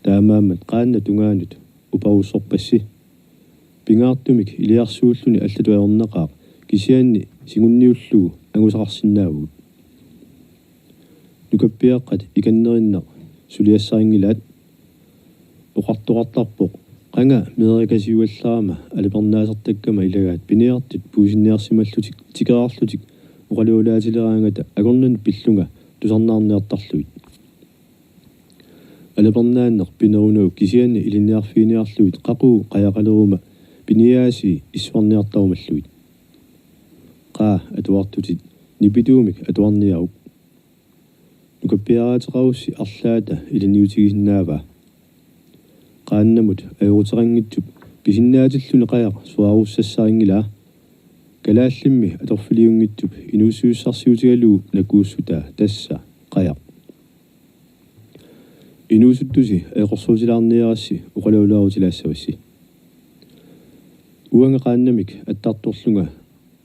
Taamaammat qaannap tungaanut uparussorpassi. Pingaartumik iliarsuulluni allatut ajornaqaaq kisianni singunniullugu angusaqarsinnaavugut. Nukappiaqqat ikannerinnaq suliassarinngilaat. Oqartoqartarpoq: Qanga meerikasiugallarama alapernaasartakkama ilagaat piniartut puisinniarsimallutik tikeraarlutik oqalualaatileraangata akornanni pillunga tusarnaarniartarlugit. Alapernaanneq pinerunagu kisianni ilinniarfiginiarlugit qaqugu qajaqaleruma piniaasii issuarniartarumallugit. Qaa atuartutit, nipituumik atuarniaruk. Nukappiaraateqarussi arlaata ilinniutigisinnaavaa. Qaannamut ajoquteqanngitsup pisinnaatilluni qajaq suarussassarinngilaa. Kalaallimmi atorfiliunngitsup inuussutissarsiutigalugu nakuussutaa tassa qajaq. Inuusuttusi ajoqersuutilaarniarassi oqalualaarutilaassavassi. Uanga qaannamik attartorlunga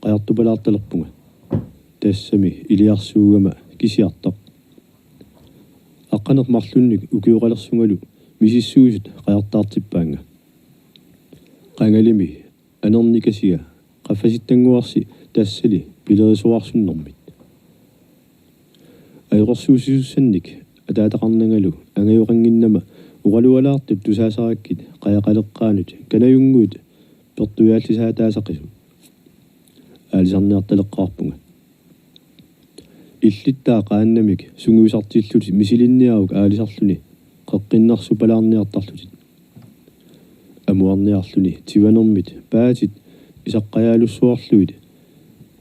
qajartupalaartalerpunga. Tassami iliarsuugama kisiartaq. Aqqaneq-marlunnik ukioqalersungalu misissuisut qajartaartippaannga. Qangalimi anernikasiga qaffasittannguarsi tassali pilerisoqarsunnermit. Ajoqersuussisussannik ataataqarnangalu angajoqannginnama oqalualaartup tusaasarakkit qajaqaleqqaanut kanajunnguit pertuiaallisaataasaqisut. Aalisarniartaleqqaarpunga. Illittaa qaannamik sungiusartillutit misilinniaruk aalisarluni, qeqqinnersupalaarniartarlutit. Amuarniarluni tivanermit paatit isaqqajaalussuarlugit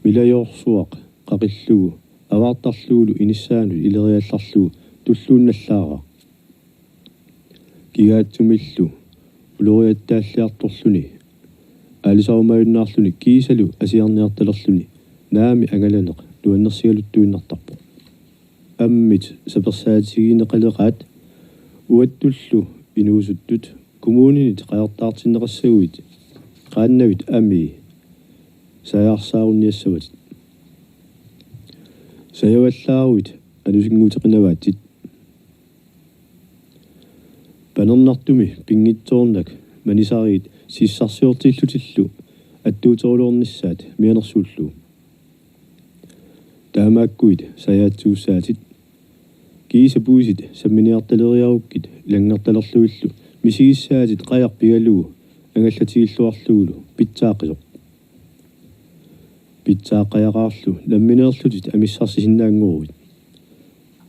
milajoorsuaq qaqillugu avaartarlugulu inissaanut ileriallarlugu tulluunnallaaraq. Kigaatsumillu uloriattaalliartorluni aalisarumajunnaarluni kiisalu asiarniartalerluni naami angalaneq nuannersigaluttuinnartarpoq. Ammit sapersaatigineqaleqaat uattullu inuusuttut kommuninit qajartaartinneqassaguit qaannavit amii sajaarsaarunniassavatit. Sajavallaaruit anusinnguuteqinavaatit. Panernartumi pinngitsoornak manisariit sissarsiortillutillu attuuteruloornissaat mianersuullugu. Taamaakkuit sajaatsuussaatit. Kiisa puisit samminiartaleriarukkit ilanngartalerlugillu misigissaatit qajaq pigalugu angallatigilluarlugulu pitsaaqisoq. Pitsaaqqajaqaarlu nammineerlutit amissarsisinnaaguuruit.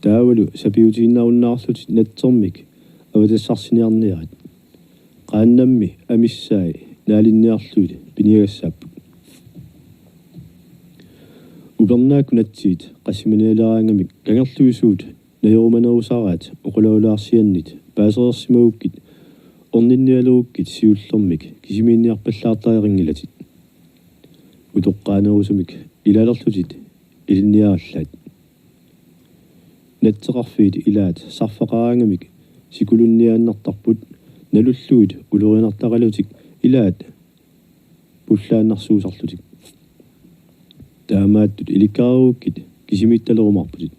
Taavalu sapiutiinnarunnaarlutit natsermik avatassarsiiniarniarit. Qaannammi amissai naalinniarlugit piniagassaapput. Upernaakkut natsiit qassimanialeraangamik kangerluisuut najorumanerusaraat oqaloolaarsiannit paasereersimagukkit orninnialerukkit siullermik kisimiinniarpallaartariaqanngilatit. Utoqqaanerusumik ilaalerlutit ilinniarallaat. Natseqarfiit ilaat sarfaqaraangamik sikulunniaannartarput nalullugit ulorianartaralutik ilaat pullaannarsuusarlutik. Taamaattut ilikkaarukkit kisimiittalerumaarputit.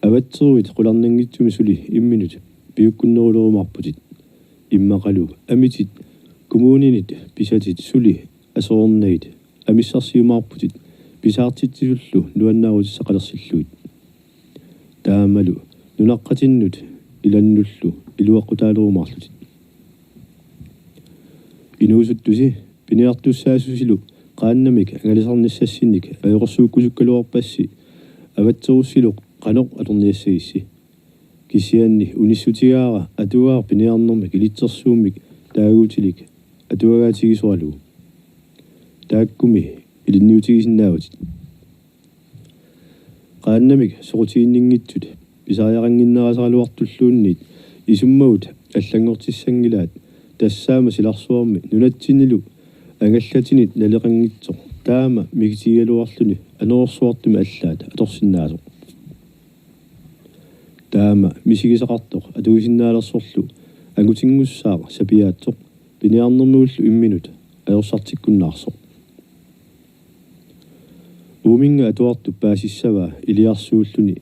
Avatseruit qularnanngitsumik suli imminut piukkunnerulerumaarputit. Immaqalu amitit kommuninit pisatit suli aserornagit amissarsiumaarputit pisaartitsisullu nuannaarutissaqalersillugit. Taamalu nunaqqatinnut ilannullu iluaqqutaalerumaarlutit. Inuusuttusi piniartussaassusilu qaannamik angalisarnissassinnik ajoqersuukkusukkaluarpassi avatserussilu qanoq atorniassagissi. Kisianni unissutigaara atuagaq piniarnermik ilitsersuummik taagutilik atuagaatigisoralugu. Taakkumi ilinniutigisinnaavatit. Qaannamik soqutiginninngitsut pisariaqannginnerusaraluartulluunniit isummagut allanngortissanngilaat tassaammat silarsuarmi nunatsinnilu angallatinit naleqanngitsoq taama mikitigigaluarluni anorersuartumi allaat atorsinnaasoq. Taama misigisaqartoq atuisinnaalersorlu angutinngussaaq sapiaatsoq piniarnermigullu imminut ajorsartikkunnaarsoq. Uuminnga atuartup paasissavaa iliarsuulluni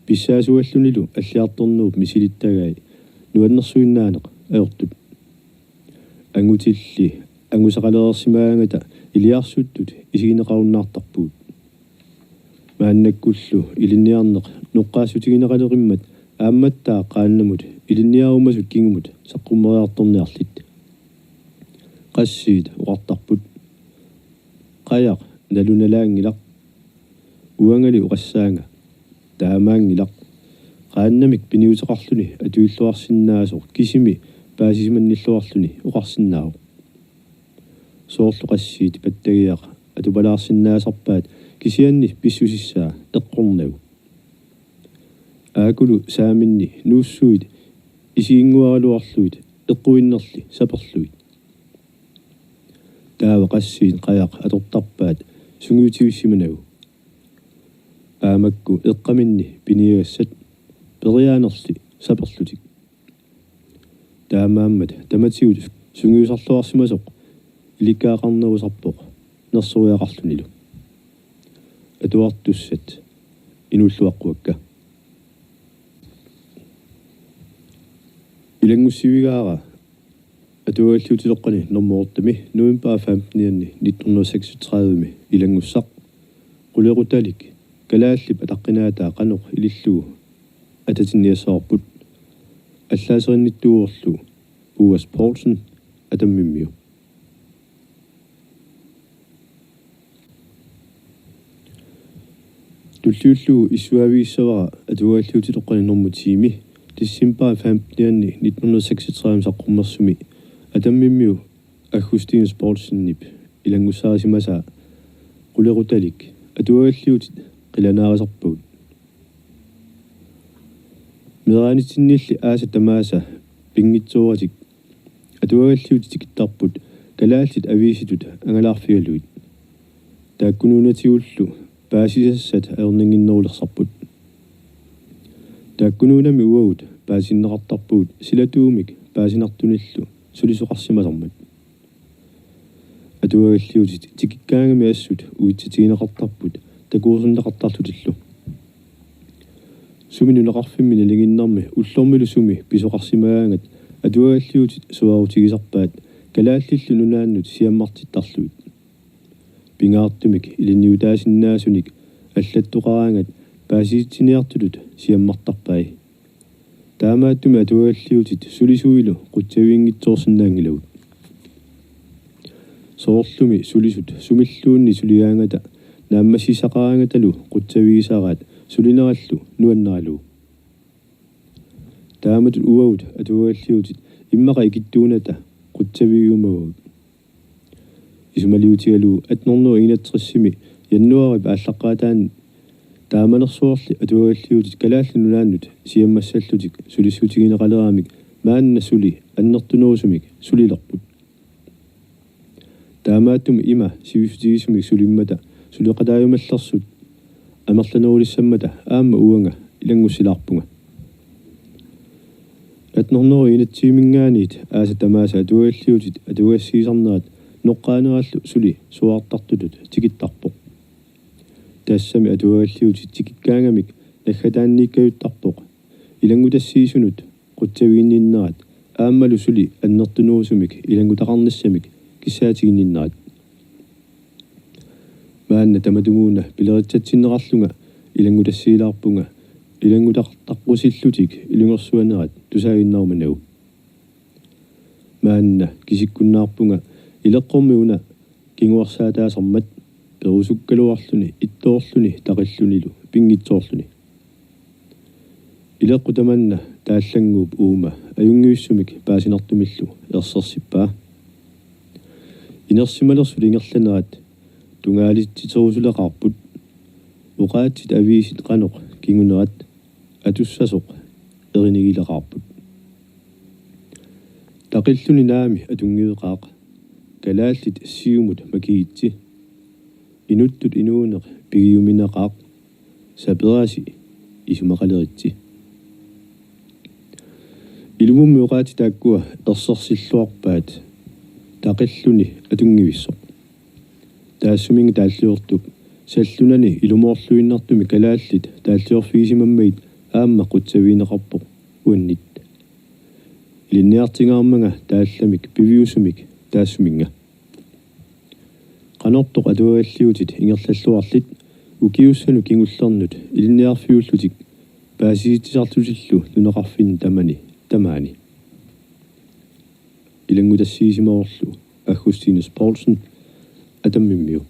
pissaasuallunilu alliartornerup misilittagai nuannersuinnaaneq ajortut. Angutilli angusaqalereersimaagaangata iliarsuttut isigineqarunnaartarpugut. Maannakkullu ilinniarneq noqqaassutigineqaleqimmat aammattaaq qaannamut ilinniarumasut kingumut saqqummeriartorniarlit. Qassiit oqartarput: Qajaq nalunalaanngilaq. Uangali oqassaanga: Taamaanngilaq. Qaannamik piniuteqarluni atuilluarsinnaasoq kisimi paasisimannilluarluni oqarsinnaavoq. Soorlu qassiit pattagiaq atupalaarsinnaasarpaat kisianni pissusissaa eqqornagu. Aakulu saaminni nuussuit isiginnguaraluarlugit eqquinnarli saperlugit. Taava qassiit qajaq atortarpaat sungiutivissimanagu. Aamakku eqqaminni piniagassat periaanerli saperlutik. Taamaammat tamatigut sungiusarluarsimasoq ilikkagaqarnerusarpoq nersoriaqarlunilu. Atuartussat inuulluaqquakka. Ilanngussivigaara Atuagagdliutitoqqani nummer otte-mi november femten-ianni nitten hundrede og seksogtredive-mi ilanngussaq. Qulequtalik kalaallip ataqqinaataa qanoq ilillugu atatinniassavarput. Allaaserinnittuuvorlu Boas Poulsen Atammimmiu. Tulliullugu issuaavigissavara Atuagagdliutitoqqani nummer ti-mi december femten-ianni nitten hundrede og seksogtredive-mi saqqummersumi Atammimmiu Augustinus Poulsenip ilanngussarisimasaa qulequtalik atuagalliutit qilanaarisarpagut. Meeraanitsinnilli aasat tamaasa pinngitsooratik atuagalliutit tikittarput kalaallit aviisitut angalaarfigalugit. Taakkunuunatigullu paasisassat ajornannginnerulersarput. Taakkunuunami uagut paasitinneqartarpugut silatuumik paasinartunillu sulisoqarsimasarmat. Atuagalliutit tikikkaangami assut uitsatigineqartarput takuuserneqartarlutillu. Sumi nunaqarfimmi nalinginnermi ullormilu sumi pisoqarsimagaangat atuagalliutit suaarutigisarpaat Kalaallit Nunaannut siammartittarlugit. Pingaartumik ilinniutaasinnaasunik allattoqaraangat paasisitsiniartutut siammartarpai. Taamaattumik atuagalliutit sulisuilu qutsaviginngitsoorsinnaanngilagut. Soorlumi sulisut sumilluunniit suligaangata naammassisaqaraangatalu qutsavigisaraat sulinerallu nuanneralugu. Taamatut uagut atuagalliutit immaqa ikittuunata qutsavigiumavagut. Isumaliutigalugu atten hundrede og enogtresimi januaarip aallaqqaataani taamanersuarli atuagalliutit Kalaallit Nunaannut siammassallutik sulissutigineqaleramik maanna suli annertunerusumik sulilerput. Taamaattumik ima sivissutigisumik sulimmata suleqataajumallersut amerlanerulissammata aamma uanga ilanngussilaarpunga. Atten hundrede og enogtyvemiingaanniit aasat tamaasa atuagalliutit atuagassiisarnerat noqqaanerallu suli suaartartutut tikittarpoq. Tassami atuagalliutit tikikkaangamik naggataanniikkajuttarpoq ilanngutassiisunut qutsaviginninnerat aammalu suli annertunerusumik ilanngutaqarnissamik kissaatiginninnerat. Maanna tamatumuuna pileritsatsinneqarlunga ilanngutassiilaarpunga ilanngutaqartaqqusillutik ilungersuanerat tusaaginnarumanagu. Maanna kisikkunnaarpunga ileqqormi una kinguarsaataasarmat perusukkaluarluni ittoorluni taqillunilu pinngitsoorluni. Ileqqut tamanna taallannguup uuma ajunngivissumik paasinartumillu ersersippaa. Inersimalersut ingerlanerat tungaalitsitsisorusuleqaarput. Oqaatsit aviisit qanoq kingunerat atussasoq erinigileqaarput. Taqilluni naami atunngiveqaaq. Kalaallit siumut makiitsi. Inuttut inuuneq pigiumineqaaq. Saperasi isumaqaleritsi. Ilumummi oqaatsit taakkua ersersilluarpaat taqilluni atunngivissoq. Taassuminnga taalliortup sallunani ilumoorluinnartumik kalaallit taalliorfigisimammagit aamma qutsavigineqarpoq uannit. Ilinniartingaarmanga taallamik piviusumik taassuminnga. Qanortoq atuagalliutit ingerlalluarlit ukiussanut kingullernut ilinniarfiullutik paasisitsisarlutillu nunaqarfinni tamani tamaani. Ilanngutassiisimavorlu Augustinus Poulsen, Atammimmiu.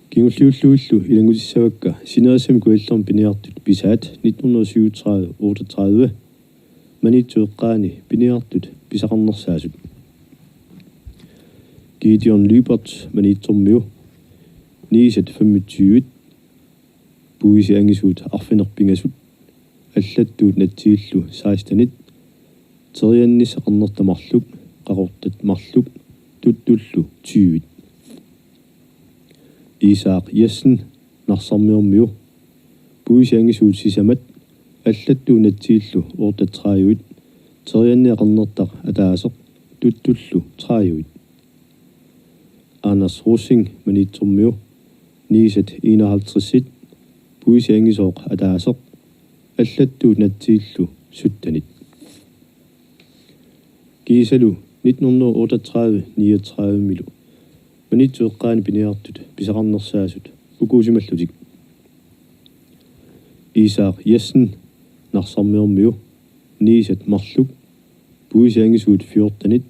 Kingulliullugillu ilanngutissavakka Sinerissami Kujallermi piniartut pisaat nitten hundrede syvogtredive otteogtredive, Maniitsup eqqaani piniartut pisaqarnersaasut. Gideon Lyberth Maniitsormiu, Niisat femogtyve, puisit angisuut arfineq-pingasut, allattuut natsillu sekstenit, teriannissaq qernertaq marluk, qaqortat marluk, tuttullu tyvit. Isak Jessen Narsarmiormiu, puisit angisuut sisamat, allattuut natsillu otteogtredivit, terianniaq qernertaq ataaseq, tuttullu tredivit. Anders Rosing Maniitsormiu, Niisat enoghalvtredsit, puisit angisooq ataaseq, allattuut natsillu syttenit. Kiisalu nitten hundrede otteogtredive niogtredivemilu Maniitsup eqqaani piniartut pisaqarnersaasut ukuusimallutik. Isak Jessen Narsarmiormiu, Niisat marluk, puisit angisuut fjortenit,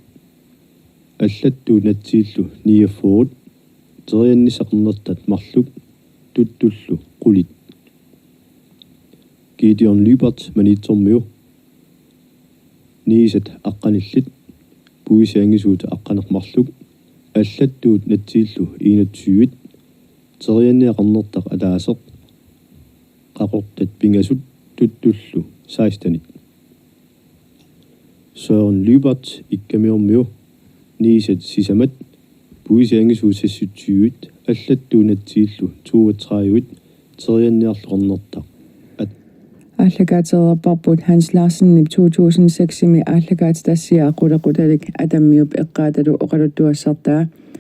allattuut natsillu niogfyrret, teriannissaq qernertat marluk, tuttullu qulit. Gideon Lyberth Maniitsormiu, Niisat aqqanillit, puisianngisuut aqqaneq-marluk, allattuut natsillu enogtyve, terianniaqarnertaq ataaseq, qaqortat pingasut tuttullu sekstenit. Søren Lyberth Ikkamiormiu, niisat sisamat, puisianngisuut seksogtyve, allattuut natsillu toogtredive, terianniarluarnertaq at-. Aallakaatereerparput Hans Larsenip to tusind seksimi aallakaatitassiaa qulequtalik Atammiup eqqaatalu oqaluttuassartaa.